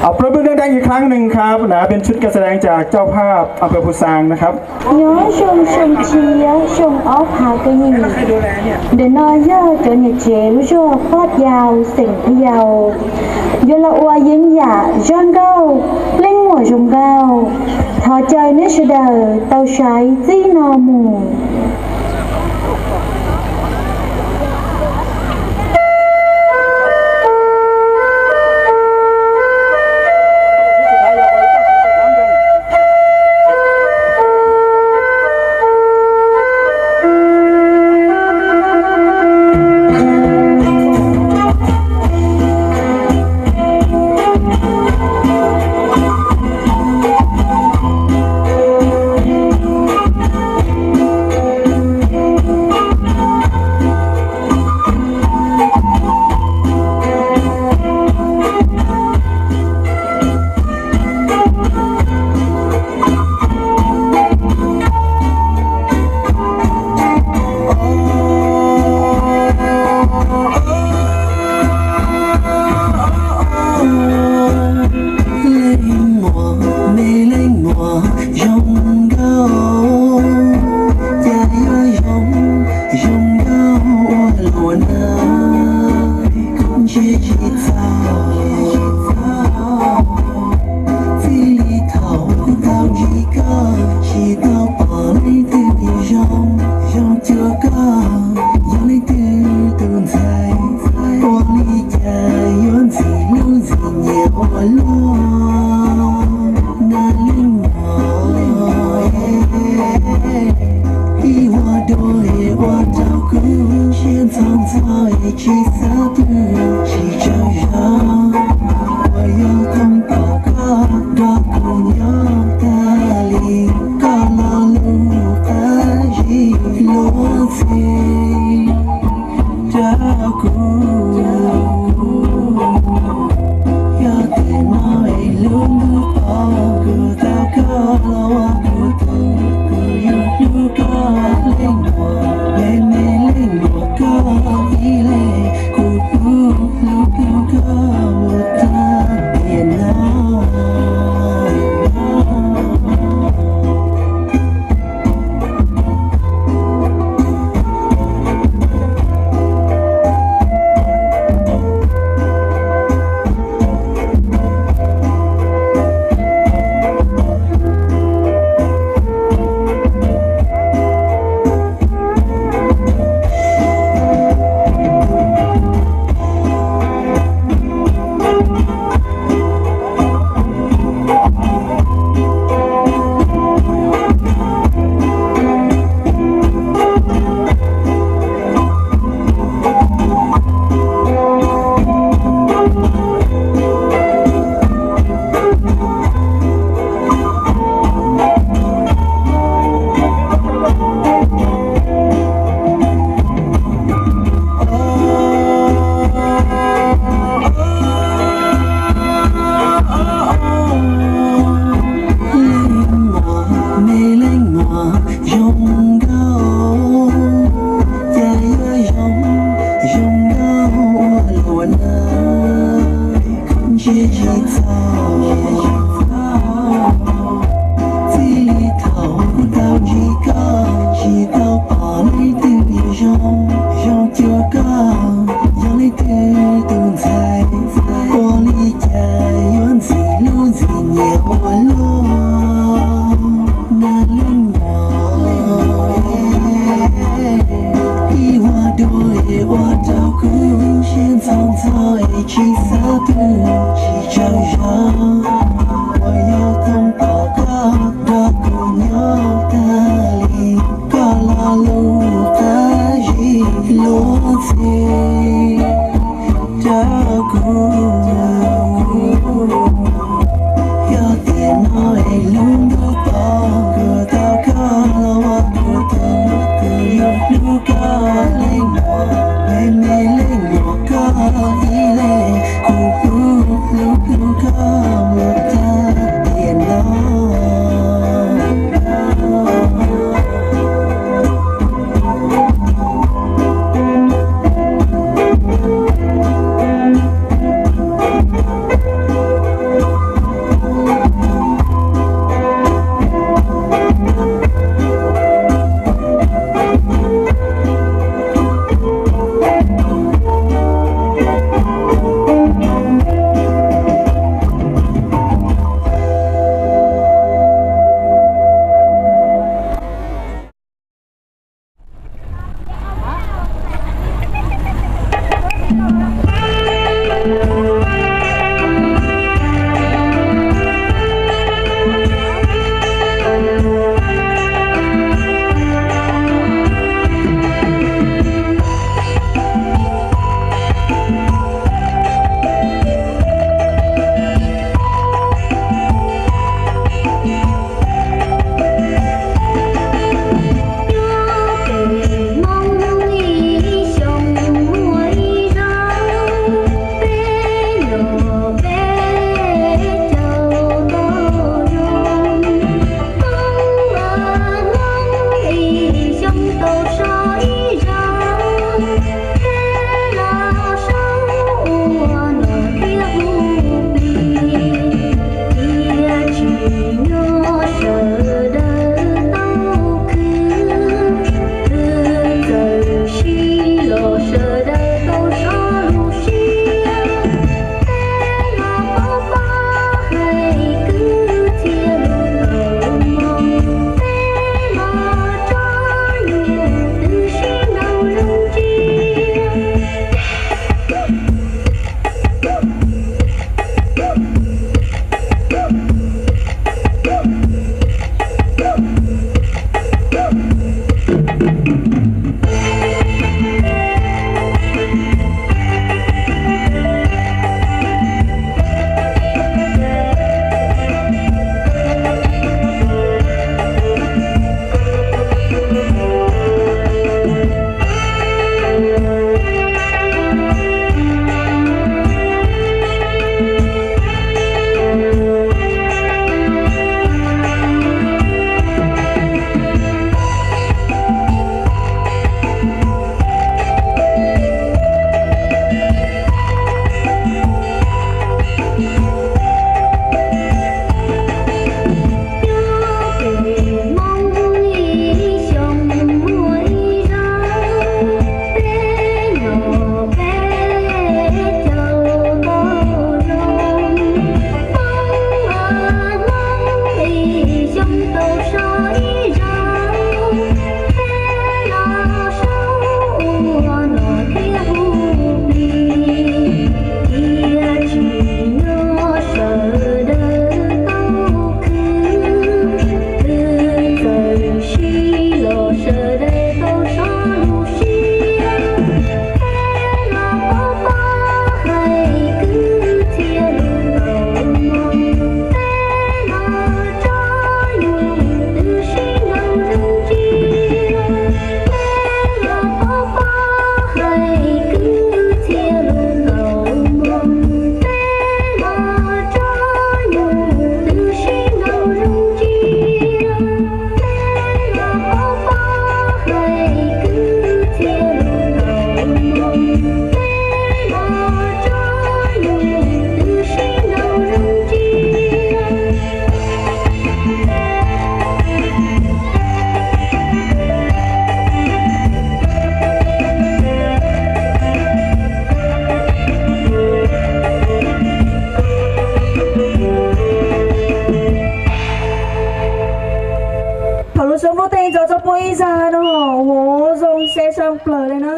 เอาปรบมือดังๆอีกครั้งหนึ่งครับนะ เป็นชุดการแสดงจากเจ้าภาพอำเภอภูซางนะครับ Nyob zoo xyoo tshiab xyoo ob phav kaum yim, ntawm no yog cov niam tsev lub zog Paj Yau xeem Paj Yau yuav los ua yeeb yam zaj nkauj Leej Muam Zoo Nkauj. Thov caw nej sawv daws tau saib txij no mus. Leej muam, me leej muam zoo nkauj, cas yuav zoo, zoo nkauj ua luaj na, kuv ntsia tsis txog. Txij li thaum kuv tau ntsib koj, tsis tau pom leej twg zoo, zoo cuag koj, yog leej twg tus ntxhais, ua li cas yuav ntxim hlub ntxim nyiam ua luaj na leej muam. Ib ua dua es ua rau kuv siab ntxhov ntxhov es tsis xav twg tsis tsaug zog. Uas yog thoob pom koj nrog kuv nyob tag li, koj lo lus qab zib luag ntxhi rau kuv. Yog tias no es lub ntuj qhov kuv tau koj los ua kuv tus, kuv yuav hlub koj leej muam, me me leej muam koj ib leeg, kuv kuj hlub hlub koj mus tag tiam no. Leej muam, me leej muam zoo nkauj, cas yuav zoo, zoo nkauj ua luaj na, kuv ntsia tsis txog. Txij li thaum kuv tau ntsib koj, tsis tau pom leej twg zoo, zoo cuag koj, yog leej twg tus ntxhais, ua li cas yuav ntxim hlub ntxim nyiam ua luaj na leej muam. Ib ua dua es ua rau kuv siab ntxhov ntxhov es tsis xav twg tsis tsaug zog. Uas yog thoob pom koj nrog kuv nyob tag li, koj lo lus qab zib luag ntxhi rau kuv. Yog tias no es lub ntuj qhov kuv tau koj los ua kuv tus, kuv yuav hlub koj leej muam, me me leej muam koj ib leeg, kuv kuj hlub hlub koj mus tag tiam no. Tus nplooj teeb ntxov tso pub ib zag no, ua zoo sab sab plaws li na.